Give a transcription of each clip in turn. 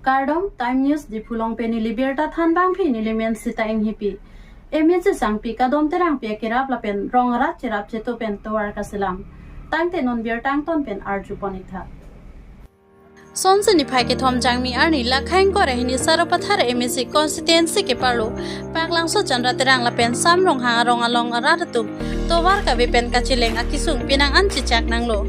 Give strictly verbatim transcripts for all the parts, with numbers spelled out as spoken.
Kardom, Time News Diphu along pen neli birta thanbangpi, neli men Sita Enghipi. M A C Sangpi Kadom Terangpi akerap lapen rong arat cherap chetu pen tovar kacheselam. Tangte non birta angton pen arjupon-iktha. Sonsi niphai kethom Jangmi arni lakhaing kore hini Sarupathar M A C constituency keparlo Paklangso Chandra Terang lapen Sam Ronghang arong along arat atum tovar kave pen kacheleng akesung penang an chechak nanglo.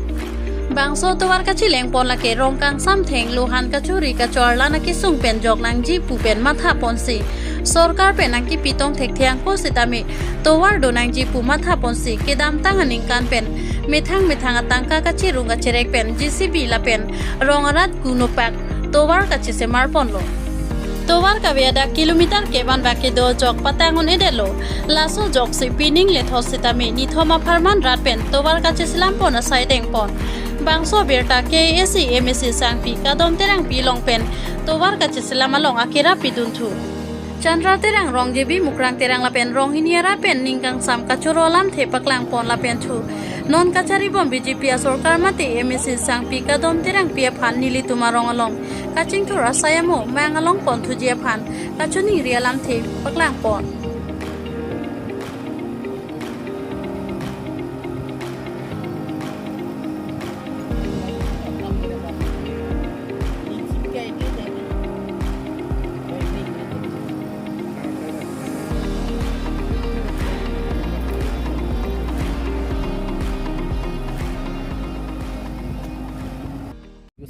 Bangso tovar kacheleng pon lake rong kangsam, thenglo han kachuri kachor lan akesung pen jok nangji pu pen matha ponsi sorkar pen nangkepi tong thekthe angko sitame tovar do nangji pu matha ponsi kedamtang aningkan pen methang methang atangka kachirung kacherek pen J C B lapen rong arat kunopak tovar kachesemar ponlo. Tovar kave adak kilometer kevan bak kedo jok patang un-edetlo. Laso joksi pining lethot sitame nithom apharman rat pen tovar kacheselam pon asai dengpon. Bangso birta K A A C M A C Sangpi Kadom Terangpi along pen tovar kacheselam along akerap pidunthu. Chandra Terang, rong J B Mukrang Terang lapen rong hini arat pen ning kangsam kachoro alamthe paklang pon lapen thu non kacharibom B J P asorkar mate M A C Sangpi Kadom Terangpi aphan nelitum arong along kachingthur asai amo mang along pon thuji aphan kachiningri alamthe paklang pon.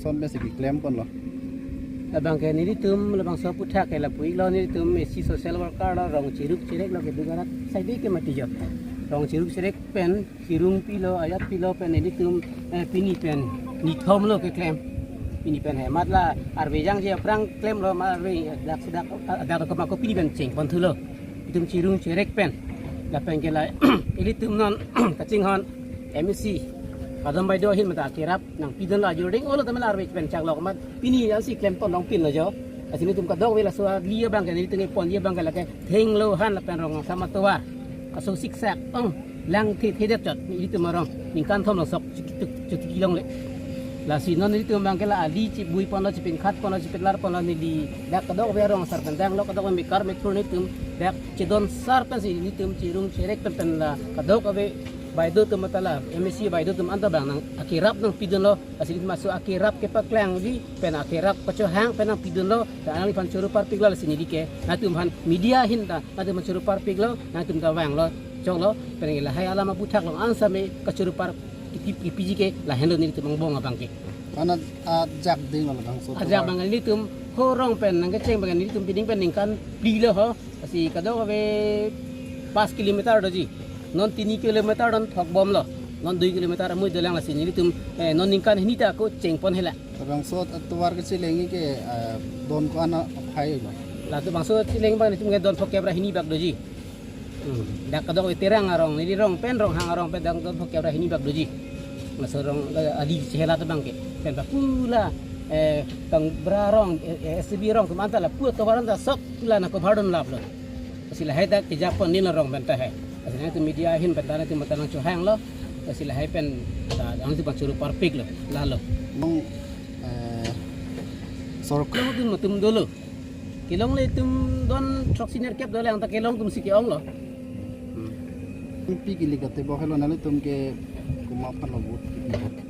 Son mesi keklem ponlo. Labang ke nelitum labangso aputhak ke lapu-iklo, nelitum A C social worker lo, rong chiruk chirek lo, keduk arat saide ke mati jo. Rong chiruk chirek pen chirung pilo, ayat pilo pen nelitum, eh, pini pen nithom lo keklem. Pini pen hemat la arve jangje aphrang klemlo, ma arve dak sedak, ah, dak koma ko pini pen cheng pon thulo. Itum chirung chirek pen. Lapen ke la ilitum non kachinghon M A C Kadom Baido ahin mata akerap nangpidunlo, ajor deng-olo tame la arve pen chak lok mat pini ansi klem ton longpinlo jo. Lasi nelitum kadokave laso ali abang ke nelitum pon abang ke lake thenglo han lapen rong kangsam atovar aso siksak ong lang the the det chot nelitum arong ningkan thom longsok chuti chuti kelongle. Lasi non nelitum abang ke la ali chibui ponlo, chipinkhat ponlo, chipinlar ponlo, neli dak kadokave arong asar pen danglo, kadokave mekar methur nelitum dak chedon sar pensi nelitum chirung chirek pen pen la kadokave baido atum mata la M A C baido atum anta abang nang akerap nangpidunlo. Lasi nelitum laso akerap kepaklangji pen akerap kachohang pen nangpidunlo, ta nangliphan choro parpiklo. Lasi neli ke nangtumphan media ahin ta nangtumphan choro parpiklo, nangtum ta vanglo, choklo, pen lahai alam aputhak along ansame kachoro par kipi- kipiji ke lahenlo nelitum angbong abang ke. Mana ajak ding lo bangso. Ajak abang nelitum ho rong pen nangkecheng abang nelitum pining pen ningkan phli lo ho. Lasi kadokave pas kilometer doji. Non tini kilometer don thokbomlo. Non dui kilometer amui dolang, lasi nelitum, eh, non ningkan hini ta ako cheng pon hela. Labangso atovar kacheleng ke, eh, don ko-an aphai lo? Latum bangso cheleng abang nelitum ke don phokep ra hini bak doji. Hmm. Dak kadokave Terang arong, neli rong pen Ronghang arong pen dak don phokep ra hini bak doji. Laso rong, eh, ali chehela ta abang ke. Pen pa pu la, eh, Kangbra arong, eh, eh, S B arong atum anta lapu atovar anta sok pu la nangkobhar dunlaplo. Lasi lahai ta kejapon neli arong pen ta hai. Lasi nangtum media ahin pen ta nangtum mata nangchohanglo. Lasi lahai pen ta nangtum pachoro parpiklo. Lalo. Nung, eh, sorkar kelong atum atum dolo. Kelongle atum don throksi nerkep dolang ta kelong atumsi ke-onglo. Hmm. Pi kili kate bo helo, nanglitum ke komat aphan lo vote kipi?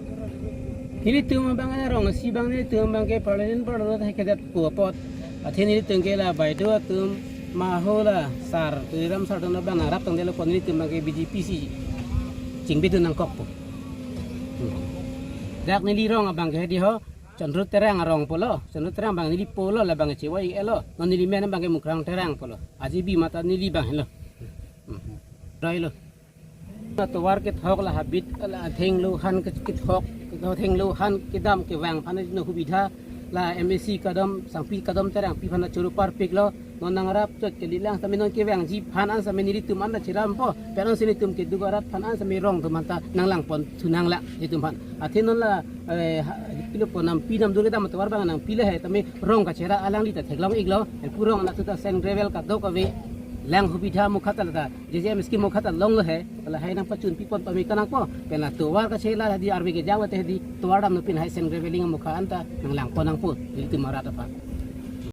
Nelitum abang arong isi abang nelitum abang ke parliament parlo ta kedat ko apot. Athe nelitum ke la baido atum maho la sar, Tuliram sar atum abang nangrap tangdetlo ko, nelitum abang ke B J P si chingbidun nangkokpo. Hmm. Dak neli rong abang ke hedi ho, Chandra Terang arong pulo, Chandra Terang abang neli pulo, labang ke chewai elo, non neli men abang ke Mukrang Terang pulo. Aji bi mata neli abang helo. Hmm. Roi lo. Atovar kethok la habit la thenglo han ke- kethok, kethok thenglo han kedam kevang aphan no hubidha la M A C Kadom Sangpi Kadom Terangpi aphan choro parpiklo. Non nangrap chot kalilang sitame non kevangji aphan ansame nelitum anta chirampo. Pen ansi nelitum keduk arat aphan ansame rong atum anta nanglang pon thu nanglang nelitum aphan. Athe non la, eh, ha- pilo po nampi namdur kedam atovar abang nangpilo he tame rong kachera alangli ta theklong-iklo. Pu rong anat ta sand gravel kadokave lang hubidha mukha ta la ta J J M scheme mukha ta longlo he, lahai nangpachun pipon pame kanangpo, pen la tovar kachela hedi arve kejang te hedi tovar damlo pen hai sand graveling mukha anta nanglang pon nangpo, nelitum arat aphan.